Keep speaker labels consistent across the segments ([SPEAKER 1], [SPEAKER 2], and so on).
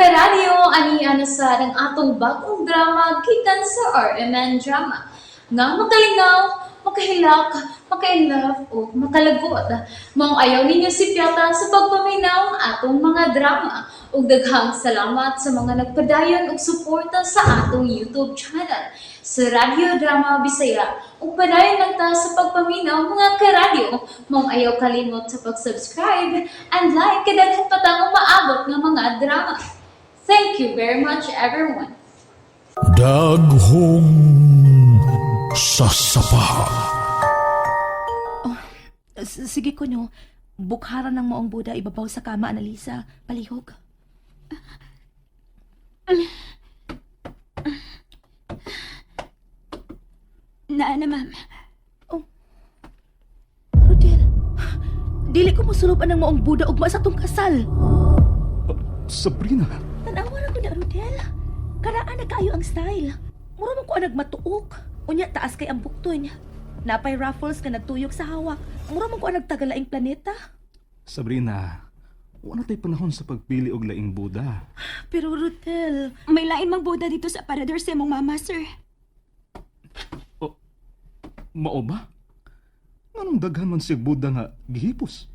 [SPEAKER 1] Karadyo, ani na sa ang atong bagong drama gikan sa RMN Drama. Nga makalingaw, makahilak, maka-inlove o makalagot. Maong ayaw ninyo sipyata sa pagpaminaw ang atong mga drama. Ug daghang salamat sa mga nagpadayon og suporta sa atong YouTube channel sa Radyo Drama Bisaya. Ug padayon lang ta sa pagpaminaw, mga karadyo. Maong ayaw kalimot sa pag-subscribe and like kay daghan pa tang umaabot nga mga drama. Thank you very much, everyone.
[SPEAKER 2] Daghong sasapa.
[SPEAKER 3] Sige ko no, bukharan ng maong Buda ibabaw sa kama, Analisa. Palihog.
[SPEAKER 4] Naa na, ma'am.
[SPEAKER 3] Rodel, dili ko musulob ang maong Buda ugma sa tong kasal.
[SPEAKER 5] Sabrina,
[SPEAKER 3] Tanawa na ko na, Rodel. Karaan na kaayo ang style. Mura man ko ang nagmatuok. Unya, taas kay ang bukton. Napay ruffles nga nagtuyok sa hawak. Mura man ko ang nagtagalaing planeta.
[SPEAKER 5] Sabrina, wala tay panahon sa pagpili og laing Buda.
[SPEAKER 3] Pero Rodel,
[SPEAKER 4] May lain mang boda dito sa parador sa imong mama, sir.
[SPEAKER 5] Mao ba? Nganong daghan man siya Buda nga gihipos?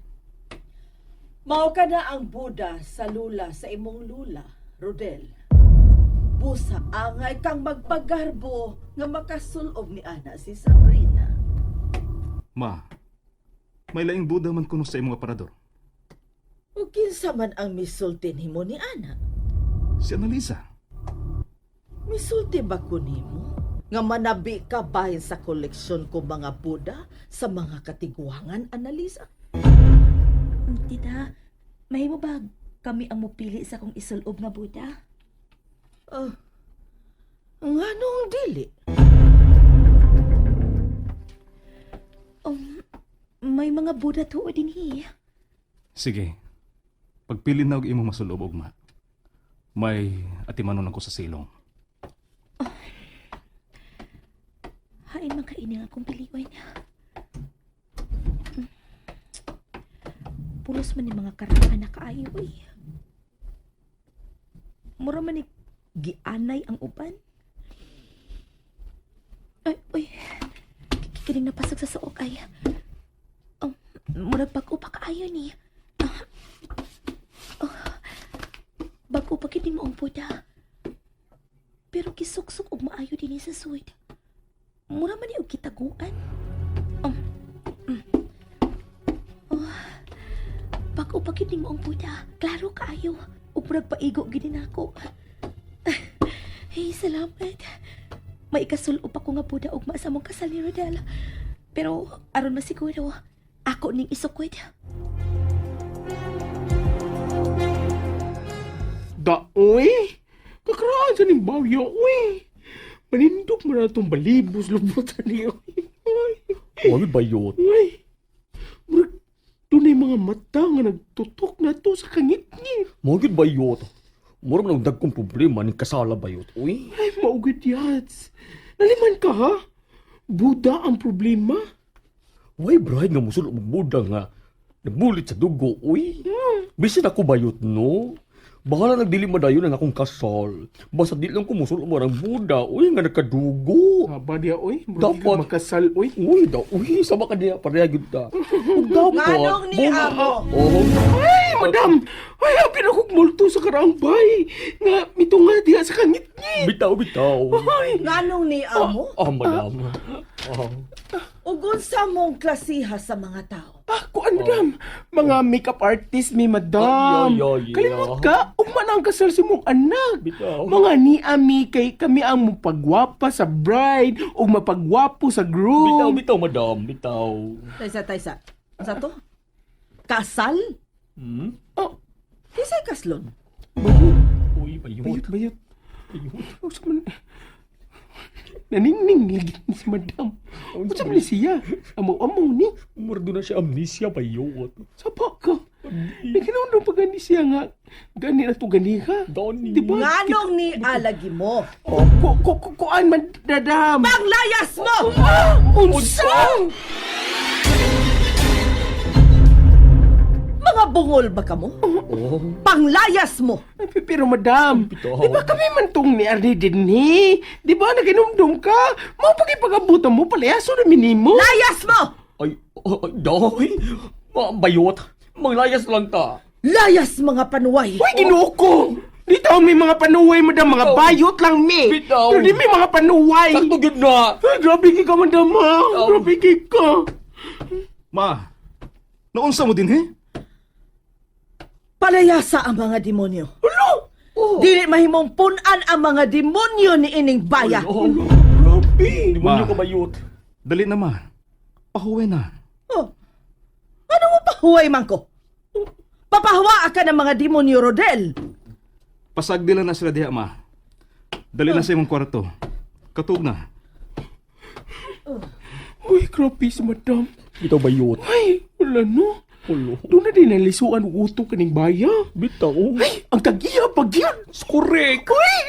[SPEAKER 6] Mao ka na ang Buddha sa lula sa imong lula, Rodel. Busa angay kang magpagarbo nga makasulob ni ana si Sabrina.
[SPEAKER 5] Ma, may laing Buda man kuno sa imong aparador.
[SPEAKER 6] O kinsa man ang misulti nimo ni ana?
[SPEAKER 5] Si Annalisa.
[SPEAKER 6] Misulti ba ko nimo? Nga manabi ka bahin sa koleksyon ko mga Buddha sa mga katiguangan, Annalisa?
[SPEAKER 3] Tita, mahimo ba kami ang mupili sa kong isulob nga Buda?
[SPEAKER 6] Ah, nganong dili?
[SPEAKER 3] May mga Buda tuo din hi.
[SPEAKER 5] Sige. Pagpili na og imong masulob ugma. May atimanon ako sa silong.
[SPEAKER 3] Hain man kaini nga akong pilion. Pulos man ni mga karaan na kaayo eh. Mura man ni gianay ang uban. Ay, uy. Kining napasag sa suok ay. Murag bag-o pa kaayo ni. Ah. Oh. Bag-o pa gid mo ang Buda. Pero gisuksok og maayo dinhi sa suwed. Mura man ni og kitaguan. Oh. Bag-o pa gid nimo ang Buda. Klaro kaayo. Ug murag paigo gid nako. Hey, salamat. May ikasul-ob ako nga Buda ug sa among kasal ni Rodel. Pero aron masiguro, ako ning isukod.
[SPEAKER 7] Daoy! Kakaraan sa ning bawyo, uy! Manindog mo na itong balibos lubutan niyo. Uy!
[SPEAKER 8] Uy, bayot.
[SPEAKER 7] Uy! Murag, dunay mga mata nga nagtutok na to sa kangitngit.
[SPEAKER 8] Mo gyud bayot. Mura man ang dagkong problema ning kasala bayot. Uy,
[SPEAKER 7] Ay, maugid yats. Naliman ka, ha? Buda ang problema.
[SPEAKER 8] way bride nga musulod og buda nga nabulit sa dugo. Uy. Bisin ako bayot no. Bahala nagdili madayon ang akong kasal. Basta di lang ko musulod mo ang buda. Uy, nga nakadugo.
[SPEAKER 7] Aba diya, uy. Murag di ka
[SPEAKER 8] Dapat.
[SPEAKER 7] makasal, uy.
[SPEAKER 8] Uy, da, uy, sama ka diya, pareha gyud ta. Ug dapat.
[SPEAKER 6] Nganong ni amo?
[SPEAKER 8] Oh,
[SPEAKER 7] Ay, madam! Ay, apin akong multo sa karaang bay. Nga, mito nga diya sa kangitngit.
[SPEAKER 8] Bitaw, bitaw.
[SPEAKER 7] Ay,
[SPEAKER 6] Nganong ni amo?
[SPEAKER 8] Ah, madam. Ah.
[SPEAKER 6] Ug unsa mong klasiha sa mga tao?
[SPEAKER 7] Ah, kuan, madam. Mga makeup artist mi, madam.
[SPEAKER 8] Ay, ay, ay,
[SPEAKER 7] Kalimot
[SPEAKER 8] ay.
[SPEAKER 7] ka, ugma na ang kasal si mong anak.
[SPEAKER 8] Bitaw.
[SPEAKER 7] Mga ni ami kay kami ang mapagwapa sa bride o mapagwapo sa
[SPEAKER 8] Bitaw,
[SPEAKER 7] groom.
[SPEAKER 8] bitaw, madam, bitaw.
[SPEAKER 6] Taysa, taysa. Unsa to? Kasal?
[SPEAKER 8] Hmm?
[SPEAKER 7] Oh,
[SPEAKER 6] Kisay kaslon?
[SPEAKER 7] bayot,
[SPEAKER 8] Uy, bayot.
[SPEAKER 7] bayot, bayot. Unsa man naningning lagi ni si madam. Unsa man ni siya? Amaw-amaw ni.
[SPEAKER 8] Murdo na siya amnesia bayot.
[SPEAKER 7] Sapa ka. Nagkinundo pa gani siya nga gani na to ganiha.
[SPEAKER 8] Doni.
[SPEAKER 7] Di ba?
[SPEAKER 6] Nganong ni alagi mo?
[SPEAKER 7] Ko ko ko kuan man dadam.
[SPEAKER 6] Panglayas mo!
[SPEAKER 7] Ah, unsa?
[SPEAKER 6] Mga Mabungol ba ka mo?
[SPEAKER 8] Oh,
[SPEAKER 6] Panglayas mo!
[SPEAKER 7] Ay, pero madam,
[SPEAKER 8] Bitaw.
[SPEAKER 7] di ba kami man tong ni Arnie dinhi? Di ba naginumdum ka? Mao pagipagabutan mo, palayaso na minimo.
[SPEAKER 6] Layas mo!
[SPEAKER 8] Ay, ay, day. Ma, bayot. Manglayas lang ta.
[SPEAKER 6] Layas mga panuway!
[SPEAKER 7] Uy, ginoo ko! Di taon may mga panuway, madam. Mga
[SPEAKER 8] Bitaw.
[SPEAKER 7] bayot lang, mi.
[SPEAKER 8] Bitaw.
[SPEAKER 7] Pero di may mga panuway.
[SPEAKER 8] Sakto gyud na.
[SPEAKER 7] Ay, grabe ka, madam, ha? Grabe ka.
[SPEAKER 5] Ma, naunsa mo din he?
[SPEAKER 6] Palayasa ang mga demonyo.
[SPEAKER 7] Ulo!
[SPEAKER 6] Dili mahimong punan ang mga demonyo ni ining baya.
[SPEAKER 8] Oh,
[SPEAKER 7] Grabe.
[SPEAKER 8] demonyo
[SPEAKER 5] Ma.
[SPEAKER 8] ka bayot.
[SPEAKER 5] Dali na ma. Pahuwi na.
[SPEAKER 6] Oh. Ano mo pahuway man ko? Papahuwa ka ng mga demonyo, Rodel.
[SPEAKER 5] Pasagdila na sila diha ma. Dali na sa imong kwarto. Katug na.
[SPEAKER 7] Uy, grabe si madam.
[SPEAKER 8] Bitaw bayot.
[SPEAKER 7] Ay, wala no.
[SPEAKER 8] Ulo.
[SPEAKER 7] Doon na din nalisuan og utok kaning baya.
[SPEAKER 8] Bitaw.
[SPEAKER 7] Ay, ang tag-iya pag yun.
[SPEAKER 8] Correct.
[SPEAKER 7] Uy!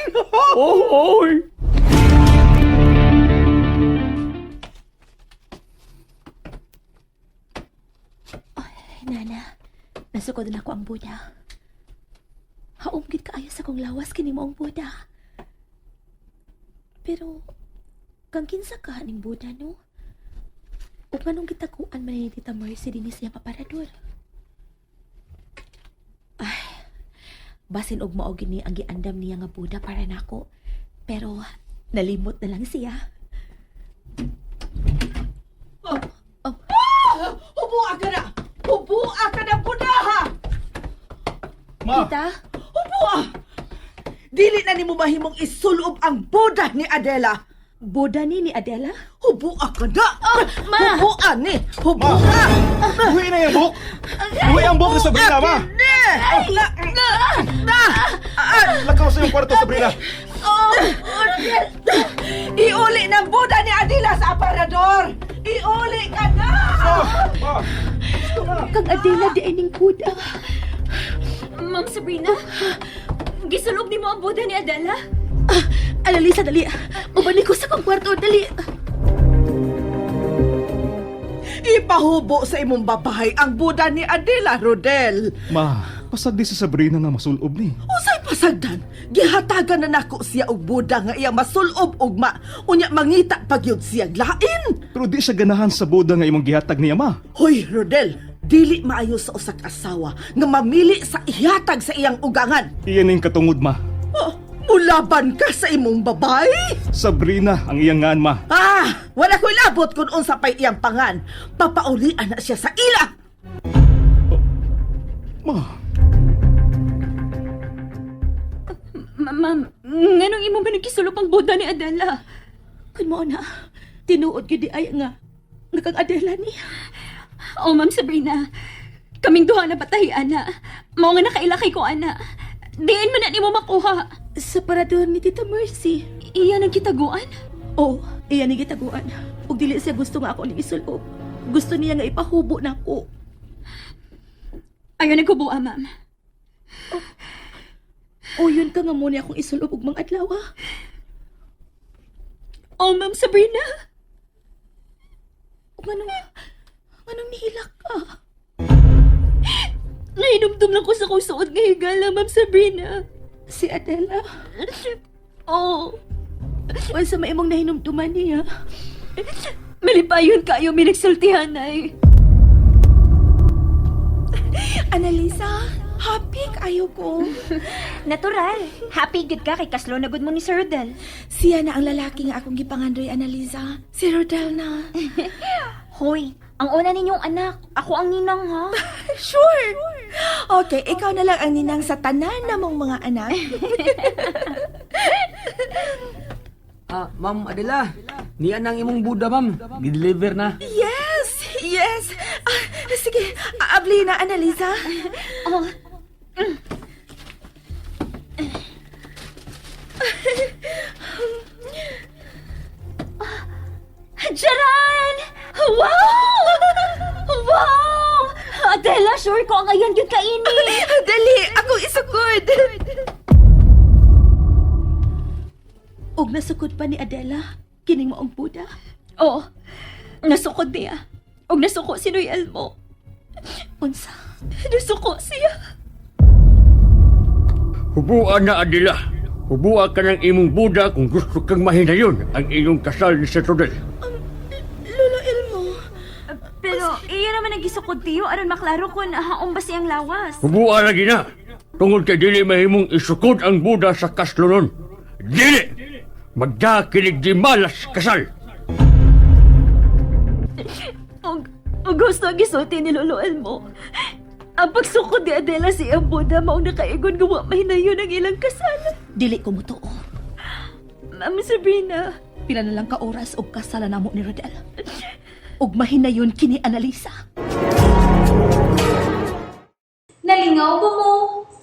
[SPEAKER 8] Oh, oy.
[SPEAKER 3] Nana, nasukod na ako ang Buddha. Haom gid kaayo sa kong lawas kini mo ang Buddha. Pero kang kinsa ka ning Buddha no? Ug nganong gitakuan man ni Tita Mercy dinhi sa iyang aparador? Ay, basin og mao gini ang giandam niya nga Buddha para nako. Pero nalimot na lang siya.
[SPEAKER 6] Hubua ka na! Hubua ka na, budaha!
[SPEAKER 5] Ma!
[SPEAKER 3] Tita,
[SPEAKER 6] Hubua! Dili na nimo mahimong isulob ang Buddha ni Adela.
[SPEAKER 3] Buddha ni Adela?
[SPEAKER 6] Hubua ka na!
[SPEAKER 3] Oh, ma!
[SPEAKER 6] Hubua ni! Hubua!
[SPEAKER 5] Uwi na yung buhok! Uwi ang buhok ni Sabrina, ma!
[SPEAKER 6] Na! Na!
[SPEAKER 5] Lakaw sa iyong kwarto, Sabrina!
[SPEAKER 6] Iuli ng Buddha ni Adela sa aparador! Iuli ka na!
[SPEAKER 5] Ma!
[SPEAKER 3] Kang Adela di ay ning Buddha.
[SPEAKER 4] Ma'am Sabrina, gisulob ni mo ang Buddha ni Adela?
[SPEAKER 3] Ah, Alalisa, dali. Mabalik ko sa kong kwarto, dali.
[SPEAKER 6] Ipahubo sa imong babae ang Buddha ni Adela, Rodel.
[SPEAKER 5] Ma, pasagdi si Sabrina nga masulob ni.
[SPEAKER 6] Usay pasagdan, gihatagan na nako siya og Buddha nga iyang masulob ugma. Unya mangita pagyud siya lain.
[SPEAKER 5] Pero di siya ganahan sa boda nga imong gihatag niya, ma.
[SPEAKER 6] Hoy, Rodel, dili maayo sa usa ka asawa nga mamili sa ihatag sa iyang ugangan.
[SPEAKER 5] Iyan ning katungod, ma.
[SPEAKER 6] Oh, mulaban ka sa imong babae?
[SPEAKER 5] Sabrina ang iyang ngan, ma.
[SPEAKER 6] Ah, wala ko'y labot kung unsa pa'y iyang pangan. Papaulian na siya sa ila.
[SPEAKER 5] Ma,
[SPEAKER 4] Ma'am, nganong imo man nagkisulob ang Buddha ni Adela?
[SPEAKER 3] Kun mo na, tinuod gyud di ay nga. Nga kang Adela ni.
[SPEAKER 4] Oh, Ma'am Sabrina, kaming duha na patahi, ana. Mao nga nakailakay ko, ana. Diin man na nimo makuha.
[SPEAKER 3] Sa parador ni Tita Mercy.
[SPEAKER 4] Iyan ang kitaguan?
[SPEAKER 3] Oo, iya ni gitaguan. Ug dili siya gusto nga ako ning isulob. Gusto niya nga ipahubo na ako.
[SPEAKER 4] Ayaw nagkubuha, ma'am.
[SPEAKER 3] O yun ka nga muna akong isulob ug mga adlaw. ah.
[SPEAKER 4] Oh, Ma'am Sabrina.
[SPEAKER 3] Ug nganong nihilak ka?
[SPEAKER 4] Nahinumdum lang ko sa kong suot nga higala, Ma'am Sabrina.
[SPEAKER 3] Si Adela.
[SPEAKER 4] Oh,
[SPEAKER 3] Unsa may imong nahinumduman niya?
[SPEAKER 4] malipayon kayo, may nagsultihan ay.
[SPEAKER 3] Annalisa, happy kayo ko.
[SPEAKER 4] Natural. Happy gud ka kay kaslo na gud mo ni Sir Rodel.
[SPEAKER 3] Siya na ang lalaki nga akong gipangandoy, Annalisa. Si Rodel na.
[SPEAKER 4] Hoy, ang una ninyong anak. Ako ang ninang, ha?
[SPEAKER 2] Sure. Okay, ikaw na lang ang ninang sa tanan na mong mga anak.
[SPEAKER 9] Ah, Ma'am Adela, niya nang imong Buddha, ma'am. Gi-deliver na.
[SPEAKER 2] Yes, yes. Ah, sige, abli na, Annalisa.
[SPEAKER 4] Oh. Jaran! Wow! Wow! Adela, sure ko ang ayan yun kaini.
[SPEAKER 2] Dali, akong isukod.
[SPEAKER 3] Ug nasukod pa ni Adela, kining mo ang Buddha.
[SPEAKER 4] Oo, nasukod niya. Og nasuko si Noy Elmo.
[SPEAKER 3] Unsa?
[SPEAKER 4] Nasuko siya.
[SPEAKER 8] Hubua na, Adela. Hubua ka ng imong Buda kung gusto kang mahinayon ang iyong kasal ni Sir Rodel.
[SPEAKER 2] Lolo Elmo,
[SPEAKER 4] Pero iya naman ang gisukod tiyo aron maklaro kung haom ba siyang lawas.
[SPEAKER 8] Hubua lagi na. Tungod kay dili mahimong isukod ang Buda sa kaslonon. Dili! Magdakilig di malas kasal.
[SPEAKER 4] Og, og gusto ang gisulti ni Lolo Elmo. Ang pagsukod ni Adela sa iyang Buddha maong nakaigon gawa mahinayon ang ilang kasal.
[SPEAKER 3] Dili ko mutuo.
[SPEAKER 4] Ma'am Sabrina,
[SPEAKER 3] Pila na lang ka oras og kasala namo ni Rodel. Ug mahinayon kini Analisa.
[SPEAKER 1] Nalingaw ba mo?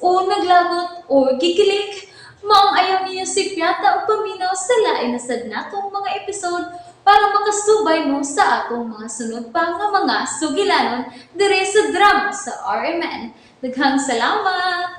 [SPEAKER 1] O naglagot o gikilig? Maong ayaw niyo si Piata o paminaw sa lain na sad natong mga episode para makasubay mo sa atong mga sunod pa nga mga sugilanon dire sa drama sa RMN. Daghang salamat!